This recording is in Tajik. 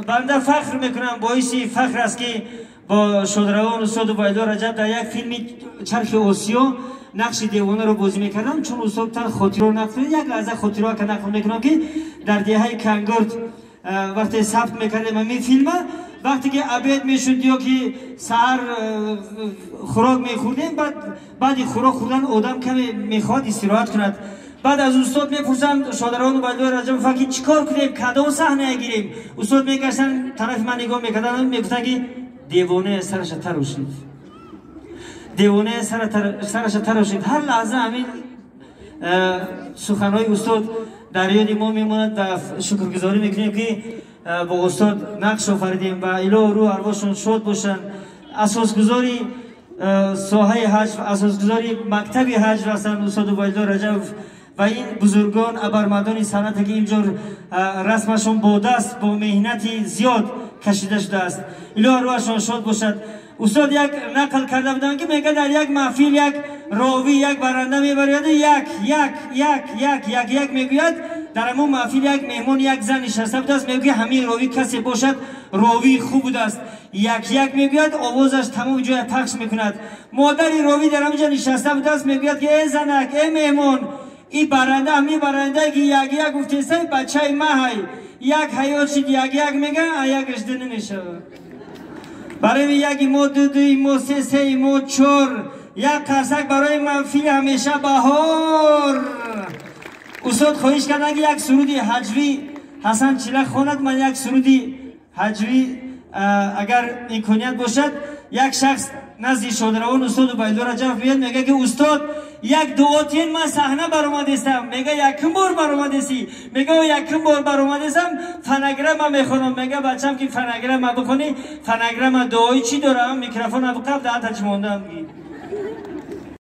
Банда фахр мекунам, боиси фахр аст, ки бо шодравон устод Убайдулло Раҷаб дар як филми «Чархи Осиё» нақши девонаро бозӣ мекардам. Чун устод тан хотиро нақл, як лаҳза хотиро ка нақл мекунам, ки дар деҳаи Кангурд вақте сабт мекардем ҳамин филма, вақте ки обед мешуд ё ки саҳар хӯрок мехӯрдем, баъд баъди хӯрок хӯрдан одам каме мехоҳад истироҳат кунад. Баъд аз устод мепурсам, шодаравон Убайдулло Раҷабов, ки чӣ кор кунем, кадом саҳная гирем? Устод мегаштанд, тарафи ман нигоҳ мекарданд, мегуфтанд, ки девонаe сараша тарошид, девонаe сараша тарошид. Ҳар лаҳза ҳамин суханҳои устод дар ёди мо мемонад ва шукргузорӣ мекунем, ки бо устод нақш офаридем ва илоҳ рӯҳ арвошон шод бошанд. Асосгузори соҳаи ҳаҷв, асосгузори мактаби ҳаҷв ҳастанд устод Убайдулло Раҷабов ва ин бузургон, абармардони санъате, ки инҷо расмашон бо даст, бо меҳнати зиёд кашида шудааст. Илоҳ рӯҳашон шод бошад. Устод як нақл карда буданд, ки мега дар як маҳфил як ровӣ, як баранда мебарояду як, як, як, як, як, як мегӯяд. Дар ҳамон маҳфил як меҳмон, як зан нишаста будааст. Мегӯяд, ҳамин ровӣ касе бошад, ровии хуб будааст, як, як мегӯяд, овозаш тамоми ҷоя пахш мекунад. Модари ровӣ дар ҳамин ҷо нишаста будааст. Мегӯяд, ки э занак, э меҳмон, и баранда, ҳамин барандае ки як, як гуфтесай, бачаи маҳай. Як ҳаёт шид, як, як мега, а якаш ду намешавад. Барои яки мо ду, дуи мо се, сеи мо чор, як қарсак барои маҳфили «Ҳамеша баҳор». Устод хоҳиш карданд, ки як суруди ҳаҷвӣ Ҳасан Чилак хонад. Ман як суруди ҳаҷвӣ, агар имконият бошад. Як шахс назди шодравон устод Убайдулло Раҷабов меяд, мега, ки устод, як дуо тиен, ман саҳна баромадестам. Мега, якум бор баромадесӣ? Мега, якум бор баромадестам, фонограмма мехонам. Мега, бачам, ки фонограмма бихонӣ, фонограмма дуои чӣ дорам? Микрофон қаб даҳта чимондам.